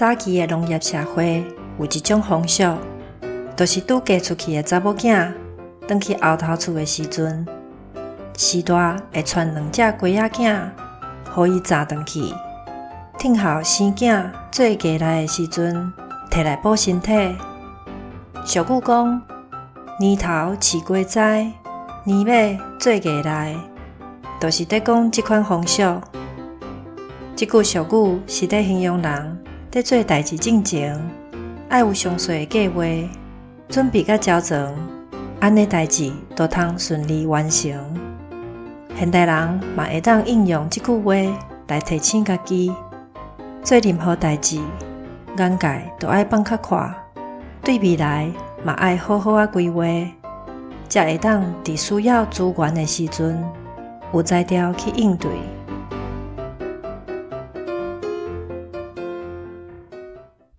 早期的農業社會有一種風俗，就是拄嫁出去的查某囝，轉去後頭厝的時陣，序大會傳兩隻雞仔囝，予伊紮轉去，聽候生囝做嫁內的時陣，提來補身體。俗語講：年頭飼雞知，年尾做嫁內，就是佇講這款風俗。這句俗語是佇形容人佇做代誌進前，愛有詳細的計劃，準備甲周全，按呢代誌就通順利完成。現代人嘛會當應用這句話來提醒家己，做任何代誌，眼界都愛放較闊，對未來嘛愛好好仔規劃，才會當佇需要資源的時陣，有才調去應對。